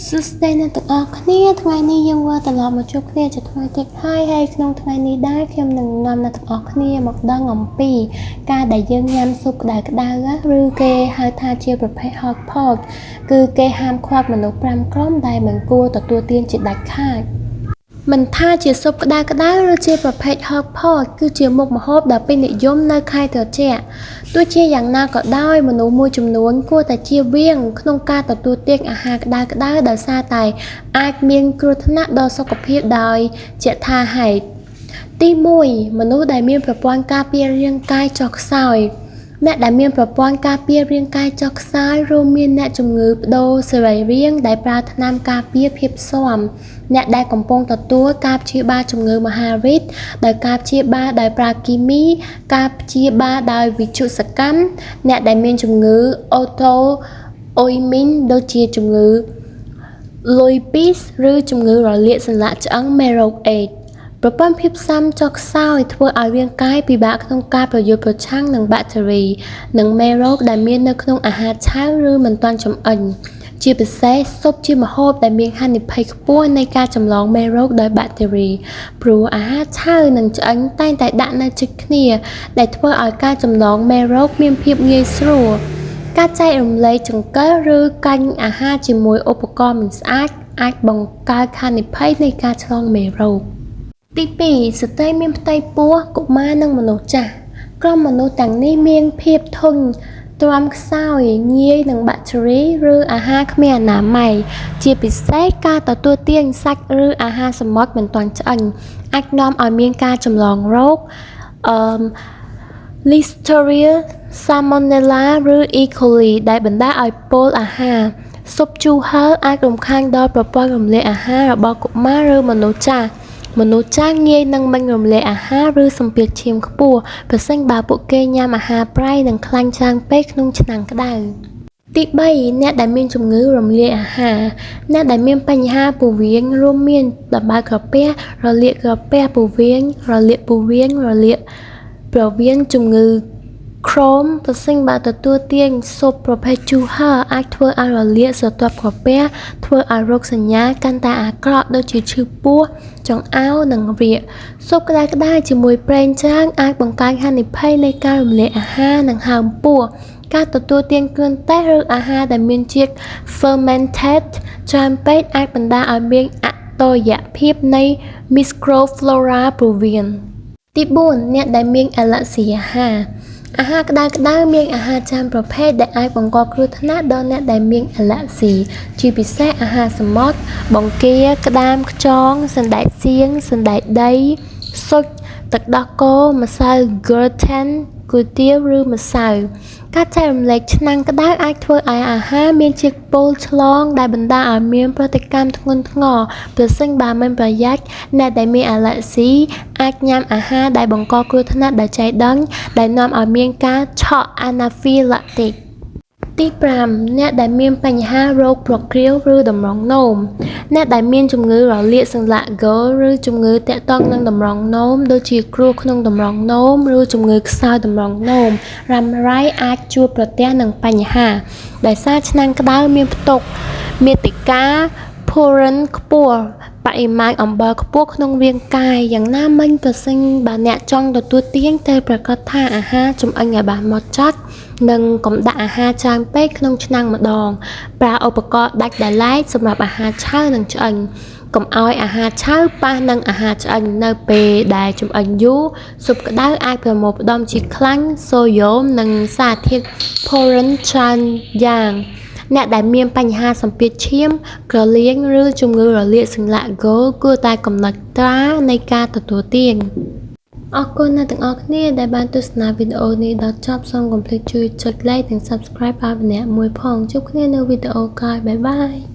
សួស្តីអ្នកទាំងអស់គ្នាថ្ងៃនេះយើងវិលត្រឡប់មកជួបគ្នាជាថ្មីទៀតហើយហើយក្នុងថ្ងៃនេះដែរខ្ញុំនឹងនាំអ្នកទាំងអស់គ្នាមកដឹងអំពីការដែលយើងញ៉ាំស៊ុបក្តៅក្តៅឬគេហៅថាជាប្រភេទ hot pot គឺគេហាមឃាត់មនុស្ស5ក្រុមដែលមិនគួរទទួលទានជាដាច់ខាតមិនថាជាស៊ុបក្តៅក្តៅឬជាប្រភេទ hot pot គឺជាមុខម្ហូបដ៏ពេញនិយមនៅខែត្រជាក់ទោះជាយ៉ាងណាក៏ដោយមនុស្សមួយចំនួនគួរតែជៀសវាងក្នុងការទទួលទានអាហារក្តៅៗដោយសារតែអាចមានគ្រោះថ្នាក់ដល់សុខភាពដោយយថាហេតុទី1មនុស្សដែលមានប្រព័ន្ធការពាររាងកាយចុះខ្សោយអ្នកដែលមានប្រព័ន្ធការពាររាងកាយចុះខ្សោយរួមមានអ្នកជំងឺប្ដូរសរីរាង្គដែលប្រើថ្នាំការពារភាពស៊ាំអ្នកដែលកំពុងទទួលការព្យាបាលជំងឺមហារីកដោយការព្យាបាលដោយប្រើគីមីការព្យាបាលដោយវិទ្យុសកម្មអ្នកដែលមានជំងឺអូតូអ៊ុយមីនដូចជាជំងឺលុយពីសឬជំងឺរលាកសន្លាក់ឆ្អឹងមេរោគអេដស៍ប្រព័ន្ធភាពស៊ាំចុះខ្សោយធ្វើឲ្យរាងកាយពិបាកក្នុងការប្រយុទ្ធប្រឆាំងនឹងបាក់តេរីនិងមេរោគដែលមាននៅក្នុងអាហារឆៅឬមិនទាន់ចម្អិនជាពិសេសស៊ុបជាម្ហូបដែលមានហានិភ័យខ្ពស់នៃការចម្លងមេរោគដោយបាក់តេរីព្រោះអាហារឆៅនិងឆ្អិនតែងតែដាក់នៅជិតគ្នាដែលធ្វើឲ្យការចម្លងមេរោគមានភាពងាយស្រួលការចែករំលែកចង្កឹះឬកាញ់អាហារជាមួយឧបករណ៍មិនស្អាតអាចបង្កើតហានិភ័យនៃការឆ្លងមេរោគទី2ស្ត្រីមានផ្ទៃពោះកុមារនិងមនុស្សចាស់ក្រុមមនុស្សទាំងនេះមានភាពធន់ទ្រាំខ្សោយងាយនឹងបាក់តេរីឬអាហារគ្មានអនាម័យជាពិសេសការទទួលទានសាច់ឬអាហារសមុទ្រមិនទាន់ឆ្អិនអាចនាំឲ្យមានការចម្លងរោគអឺ Listeria Salmonella ឬ E. coli ដែលបណ្តាលឲ្យពុលអាហារស៊ុបជូរហឹរអាចរំខានដល់ប្រព័ន្ធរំលាយអាហាររបស់កុមារឬមនុស្សចាស់មនុស្សចាស់ងាយនឹងមិនរំលាយអាហារឬសម្ពាធឈាមខ្ពស់ប្រសិនបើពួកគេញ៉ាំអាហារប្រៃនិងខ្លាញ់ច្រើនពេកក្នុងឆ្នាំងក្តៅទី3អ្នកដែលមានជំងឺរំលាយអាហារអ្នកដែលមានបញ្ហាពោះវៀនរួមមានដំបៅក្រពះរលាកក្រពះពោះវៀនរលាកពោះវៀនរលាកពោះវៀនជំងឺ Crohn ប្រសិនបើទទួលទានស៊ុបប្រភេទជូរហឹរអាចធ្វើឲ្យរលាកស្រទាប់ក្រពះធ្វើឲ្យរោគសញ្ញាកាន់តែអាក្រក់ដូចជាឈឺពោះចង្អោរនិងរាគស៊ុបក្តៅៗជាមួយប្រេងច្រើនអាចបង្កើនហានិភ័យនៃការរំលាយអាហារនិងហើមពោះការទទួលទានគ្រឿងទេសឬអាហារដែលមានជាតិ fermented ច្រើនពេកអាចបណ្តាលឲ្យមានអតុល្យភាពនៃ microflora ពោះវៀនទី4អ្នកដែលមានអាឡែស៊ីអាហារអាហារក្តៅៗមានអាហារច្រើនប្រភេទដែលអាចបង្កគ្រោះថ្នាក់ដល់អ្នកដែលមានអាឡែស៊ីជាពិសេសអាហារសមុទ្របង្គាក្តាមខ្យងសណ្តែកសៀងសណ្តែកដីស៊ុចទឹកដោះគោម្សៅ gluten គុយទាវឬម្សៅការចែករំលែកឆ្នាំងក្តៅអាចធ្វើឲ្យអាហារមានជាតិពុលឆ្លងដែលបណ្តាលឲ្យមានប្រតិកម្មធ្ងន់ធ្ងរប្រសិនបើមិនប្រយ័ត្នអ្នកដែលមានអាឡែស៊ីអាចញ៉ាំអាហារដែលបង្កគ្រោះថ្នាក់ដោយចៃដន្យដែលនាំឲ្យមានការឆក់អាណាហ្វីឡាក់ទិកទី5អ្នកដែលមានបញ្ហារោគប្រគ្រាវឬតម្រងនោមអ្នកដែលមានជំងឺរលាកសន្លាក់ហ្គលឬជំងឺទាក់ទងនឹងតម្រងនោមដូចជាគ្រោះក្នុងតម្រងនោមឬជំងឺខ្សោយតម្រងនោមរ៉ាំរ៉ៃអាចជួបប្រទះនឹងបញ្ហាដោយសារឆ្នាំងក្តៅមានផ្ទុកមាតិកាភូរិនខ្ពស់បរិមាណអំបិលខ្ពស់ក្នុងរាងកាយយ៉ាងណាមិញប្រសិនបើអ្នកចង់ទទួលទានត្រូវប្រាកដថាអាហារចម្អិនឲ្យបានហ្មត់ចត់និងកុំដាក់អាហារច្រើនពេកក្នុងឆ្នាំងម្ដងប្រើឧបករណ៍ដាច់ដោយឡែកសម្រាប់អាហារឆៅនិងឆ្អិនកុំឲ្យអាហារឆៅប៉ះនឹងអាហារឆ្អិននៅពេលដែលចម្អិនយូរស៊ុបក្តៅអាចប្រមូលផ្ដុំជាតិខ្លាញ់សូដ្យូមនិងសារធាតុភូរិនច្រើនយ៉ាងអ្នកដែលមានបញ្ហាសម្ពាធឈាមក្រលៀងឬជំងឺរលាកសន្លាក់ហ្គោលគួរតែកំណត់ត្រានៃការទទួលទានអរគុណអ្នកទាំងអស់គ្នាដែលបានទស្សនាវីដេអូនេះដល់ចប់សូមកុំភ្លេចជួយចុច Like និង Subscribe ឲ្យម្នាក់មួយផងជួបគ្នានៅវីដេអូក្រោយ bye bye.